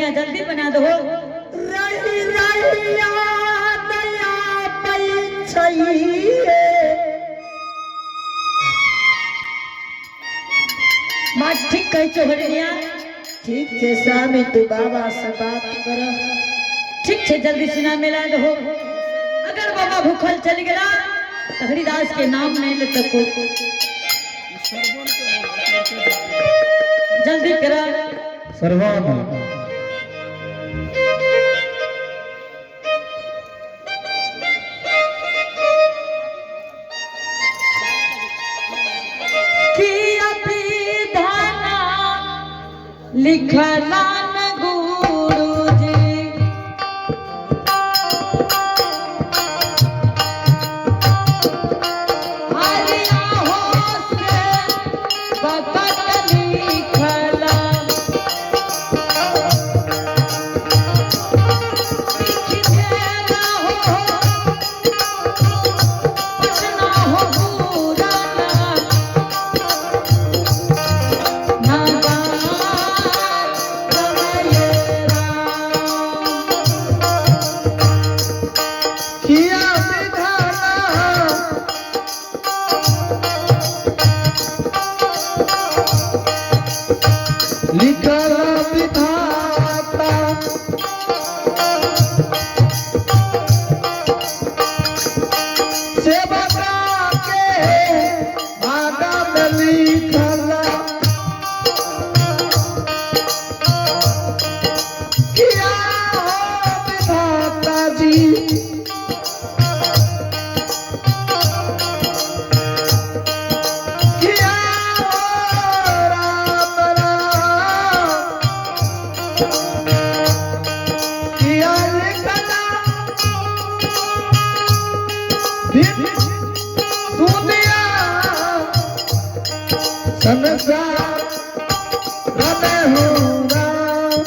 हरिणिया जल्दी बना दो। रही रही याद आबै छै। बात ठीक कहै छौ हरिणिया। ठीक छै स्वामी, तू बाबा से बात कर। ठीक छै, जल्दी सिना मिला दो। अगर बाबा भूखल चल गेला तो हरिदास के नाम नहीं लेते कोई। जल्दी करा। सरवन। कि अभिधाना लिखला न गुरुजी, हरिया हो से बकत लिखला, लिख देला हो पटना हो पुराना भगवान कमल राम। किया विधाना लिखल विधाता, सेवका के भागा में लिखल। किया हो विधाता जी, किया हो राम राम, किया लिखला दुनिया संसार रमे हो राम।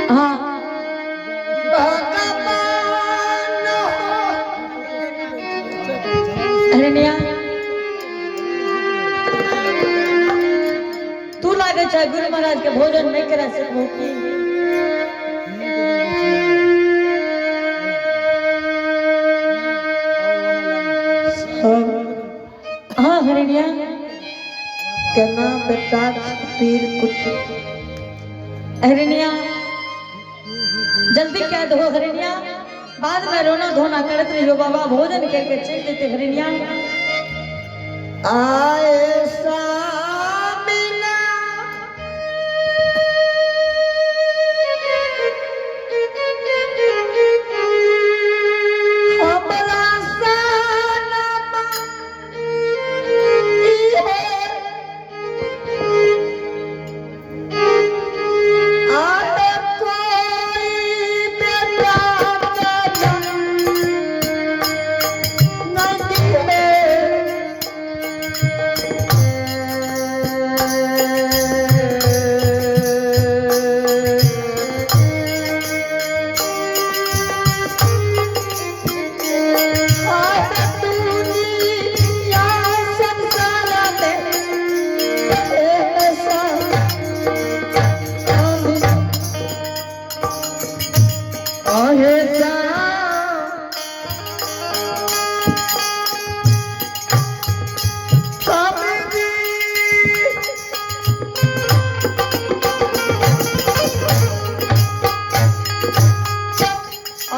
हाँ भगवान हो। हरिणिया तू लागे छै गुरु महाराज के भोजन नहीं करा सकबो की? सब हाँ हरिणिया। केना बेटा पीर कुछ। हरिणिया, जल्दी कह दो हरिणिया, बाद में रोना धोना करत रहियो। बाबा भोजन करके चल देते हरिणिया। आए सामिना हमरा सनमा इहे आए कोई बेटा के नदी में। दुनिया संसार में ऐसा आहे सा स्वामी जी।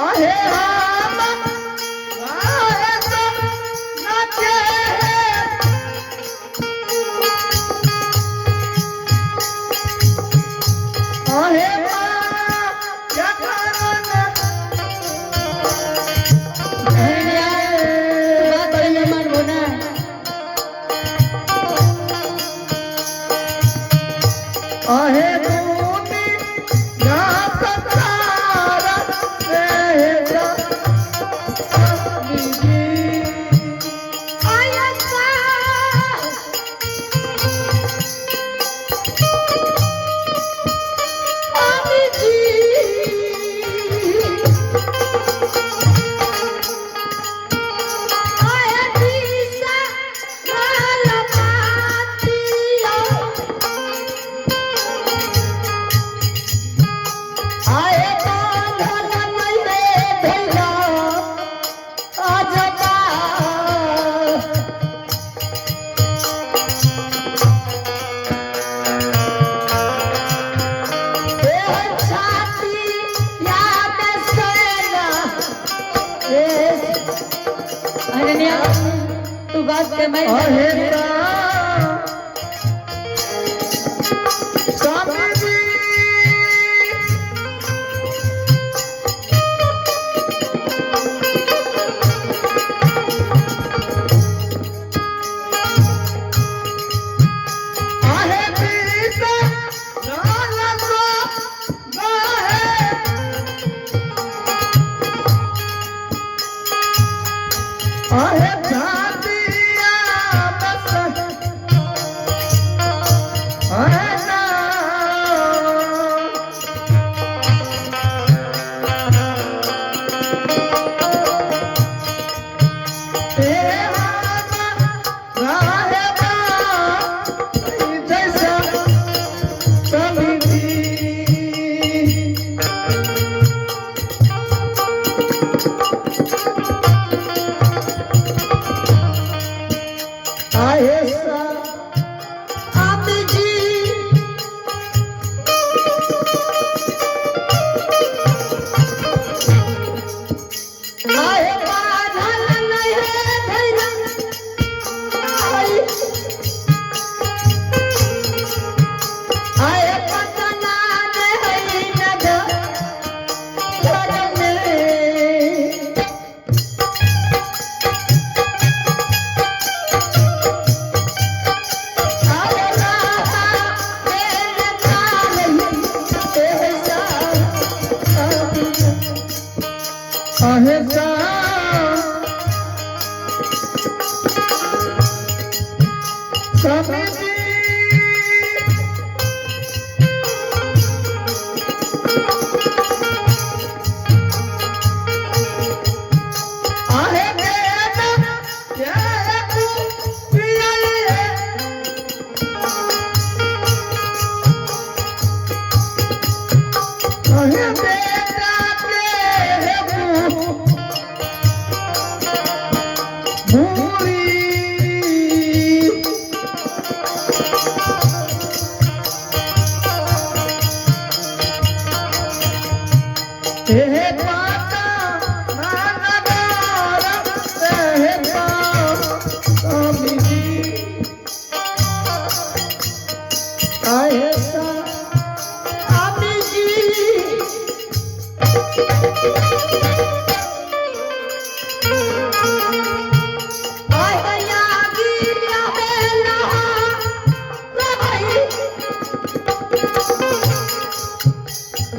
आहे राम आहे नाचे आहे हरिणिया, तू बात नहीं मानबो ना। आहे दुनिया संसार में स्वामी जी। आए बांधल नहीं रे भैया अजबा। ए छाती याद सेना ए। हरिणिया, तू बात के मैं आहे स्वामी जी। आहे पीसा लाल सो आहे आहे छातिया बस। आहे स्वामी जी। आहे यागी आहे लहाई,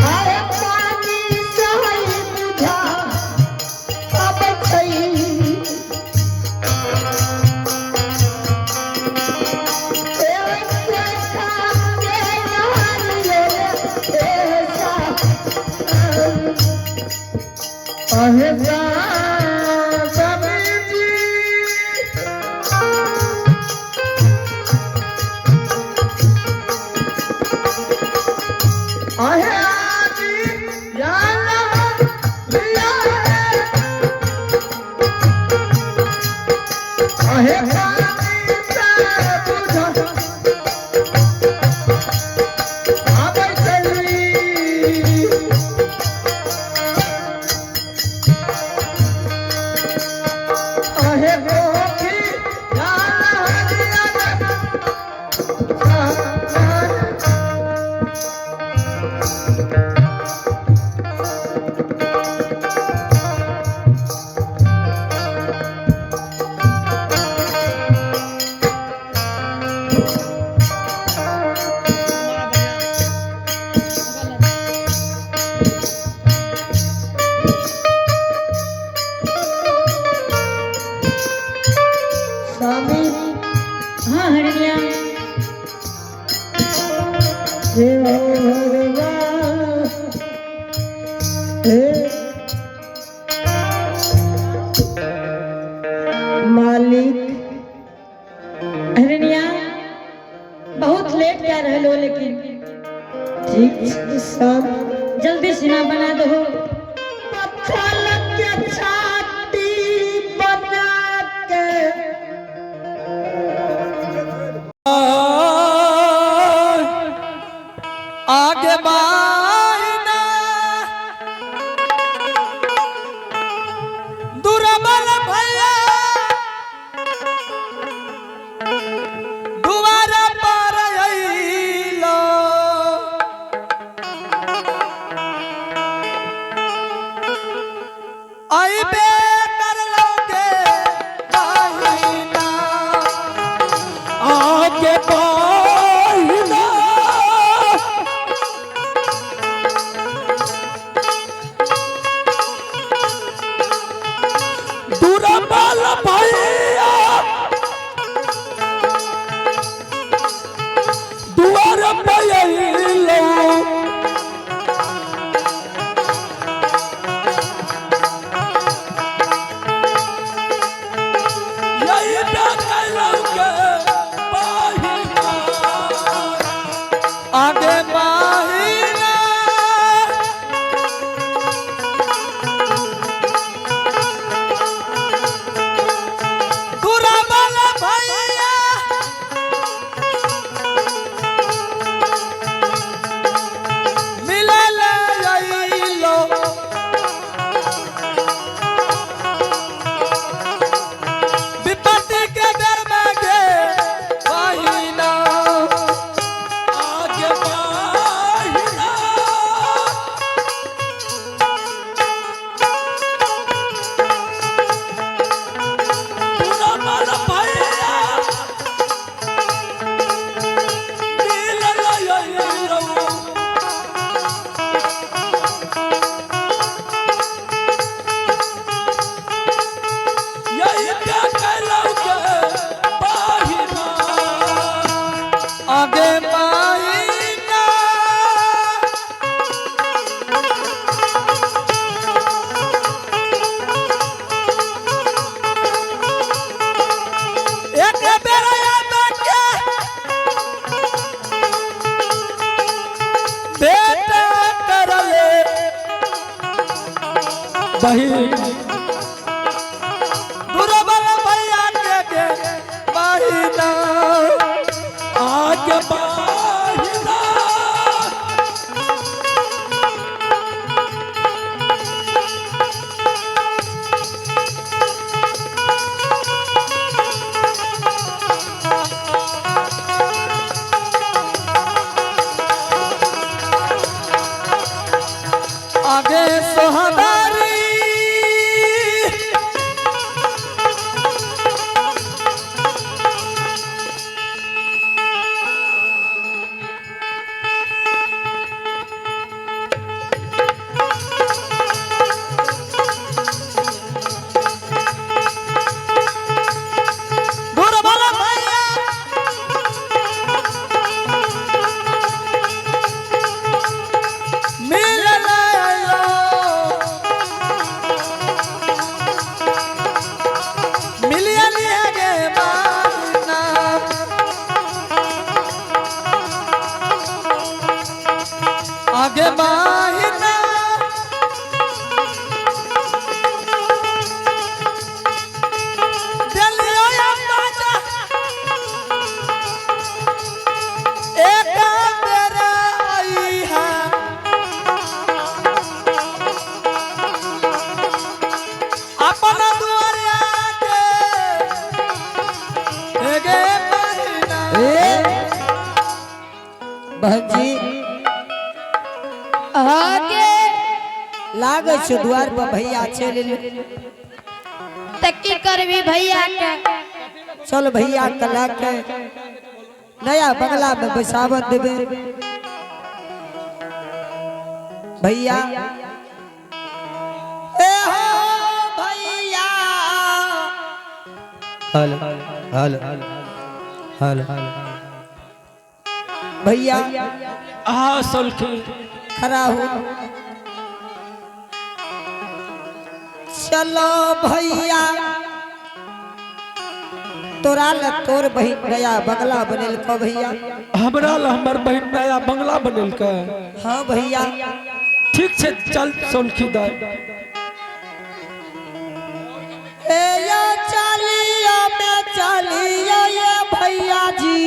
आहे पानी सही बुझा अब छई। आहे स्वामी जी। आहे आदि या रिया आहे पानी से बुझा आबै चली। आहे गोपी लाल हरिया। स्वामी। हाँ हरनिया। हे भगवान, हे मालिक। हरनिया, बहुत लेट जा रहे हो लेकिन। ठीक छै सब। जल्दी सीना बना दो। पत्थर के छाती बना के आगे बाहिना दुर्बल भैया दुआरा पर अइलो। अइबे करलौगे बाहिना, आगे बाहिना। दुर्बल भैया दुआर पे अइलो। यही पे कैलौके बाहिना, आगे बाहिना। दुर्बल भैया मिलल अइलो। विपत्ति के डर में गे बहिना, आगे बहिना। दुर्बल भैया मिलल अइलो। यही क्या कैलौके बाहिना, आगे बाहिना। एक बेरा आबे के बेटा करले बहिन दुर्बल भैया के के बहिना, आगे बहिना। बहन जी आगे लागै छौ द्वार पर भैया चलि एलै। त की करबी भैया के? चल भैया के लए के नया बंगला में बैसावत देबे। भैया ए हो भैया। Hello hello hello. भैया। हाँ सोलखी। खड़ा हो। चलो भैया, तोरा ल तोर बहिन नया बंगला बनेलको भैया। हमरा ला हमर बहिन नया बंगला बनेलकै? हाँ भैया। ठीक छै, चल सोलखी दाय। ए यो चलियो में चलियो ये भैया जी।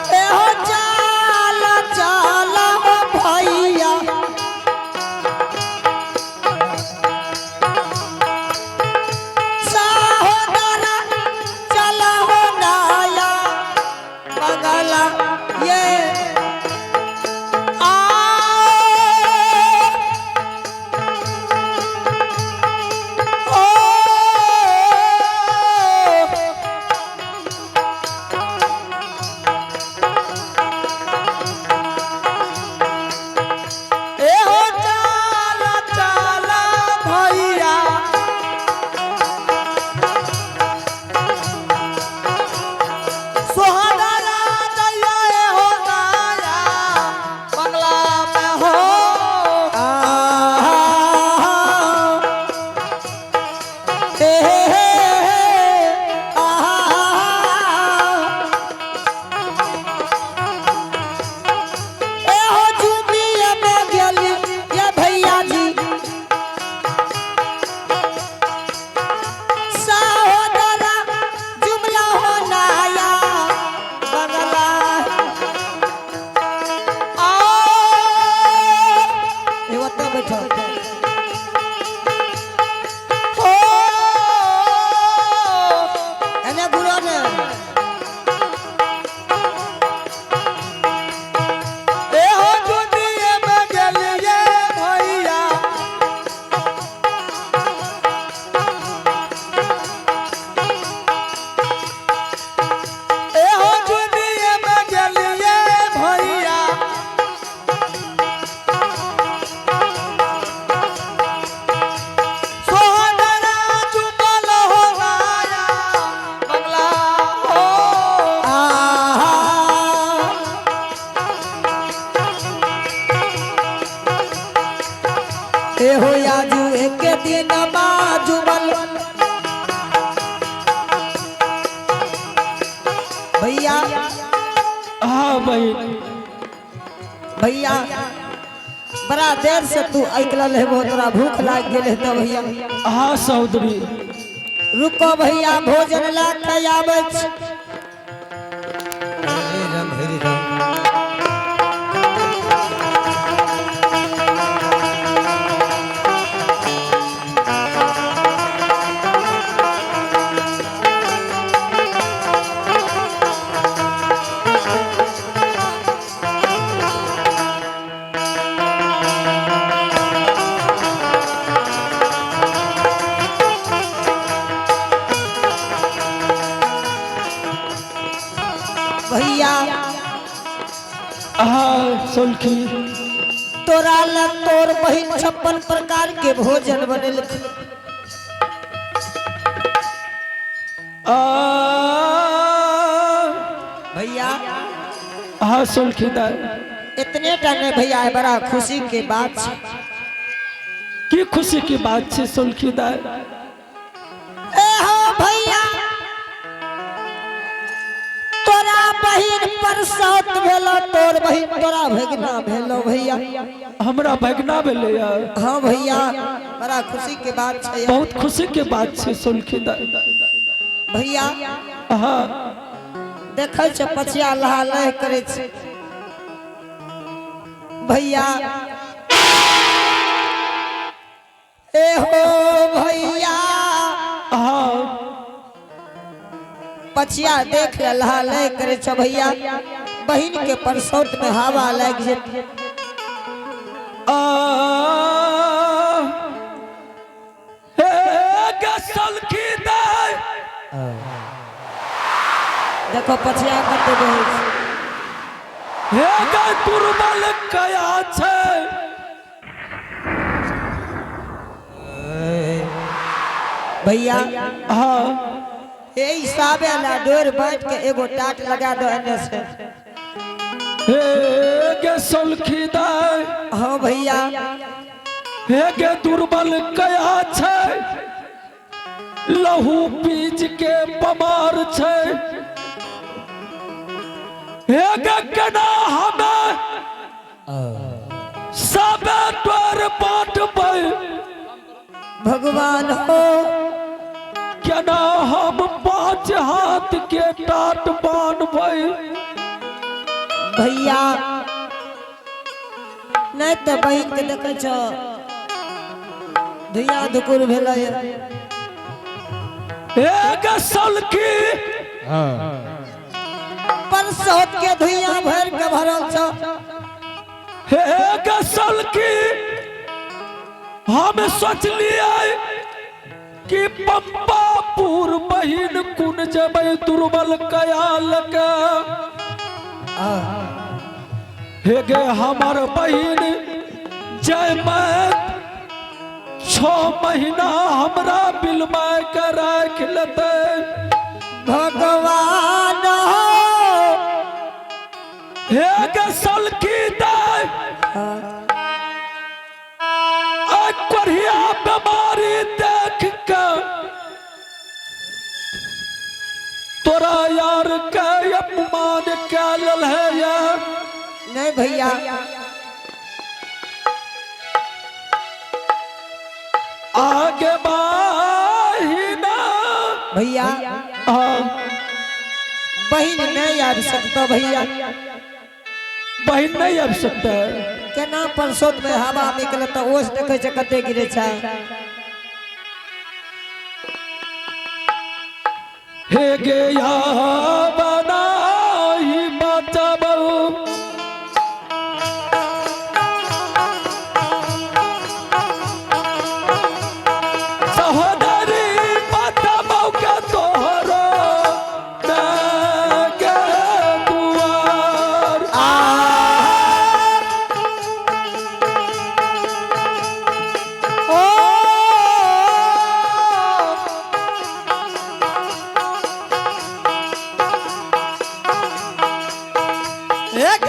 ए हो चल चल हो भैया। सहोदरा चल हो नया बंगला ये आ। ओ ए हो चल चल भैया। सोहदरा दैया ए हो नया बंगला में हो। आ हे हे हे आ। ए हो झूमिया में गेली ये भैया जी। सहोदरा जुमला हो नया बंगला। आ ए ओतऽ बैठो। हो। एने घुरो ने। ए हो झूमिए में गेलिए भैया। ए हो झूमिए में गेलिए भैया। सोहदरा चुपल हो नया बंगला हो। आहा। ए हो आजू एक दिन बाजुबल। भैया। हाँ बहन। भैया, बड़ा देर से तू अकल हेबो, तोरा भूख लाग गेल हेतौ भैया। हाँ सहोदरी। रुको भैया, भोजन ला के आबै छी। हरे राम हरे राम। भैया। हाँ सोलखी। तोरा ला तोर बहिन 56 प्रकार के भोजन बनेलक। आ भैया। हाँ सोलखी दाय। इतने टा नहीं भैया, है बड़ा खुशी के बात छै। की खुशी की बात छै सोलखी दाय? ए हो भैया, तोरा बहिन परसौत भेलो, तोर बहिन तोरा भगना भेलो भैया। हमरा भगना भेलै यार? हाँ भैया, बड़ा खुशी के बात छै। बहुत खुशी के बात छै सोलखी दाय। भैया। हाँ। देखै छै पछिया लहा लह करै छै भैया। ए हो भैया। हाँ। पछिया देख लल्हा लय करे छ भैया, बहिन के परसौत में हवा लाग जेत। आ हे गे सलखी दाय देखो पछिया कते बहै छै। हे गे दुर्बल कया छै। भैया हाँ ए हिसाबे ला डोर बांट के एगो टाट लगा दो एने से। हे गे सलखी दाय हाँ भैया हे गे दुर्बल कया छै, लहू पीज के बमार छै। हे गे केना हमे सबे तोर बाँटबै, भगवान हो केना हम 5 हाथ के टाट बान्हबै। भैया नहीं तो बहिन के देखे छो धुइया धुकुर भेलै। हे गे सलखी परसौत के धुइया भर के भरल छो। हे गे सलखी हम सोचलियै कि पंपापुर बहिन कुन जेबै दुर्बल कयाल के। हे गे हमर बहिन जय मैं 6 महीना हमरा बिलमाय के राख लेतै। भगवान हो हे गे सलखी दाय आ कोढ़िया बीमारी देख के तोरा यार के अपमान कयल है यार। नहीं भैया आगे बाहिना भैया हाँ, बहिन नहीं आबि सकतो भैया। बहिन नहीं आबि सकता है। केना परसौत में हवा निकलत त ओस देखे छै कते गिरे छै। हे गे या बनाई बचाबू सहोदरी बचाबू के तोहरो के दुआर। आ ओ एक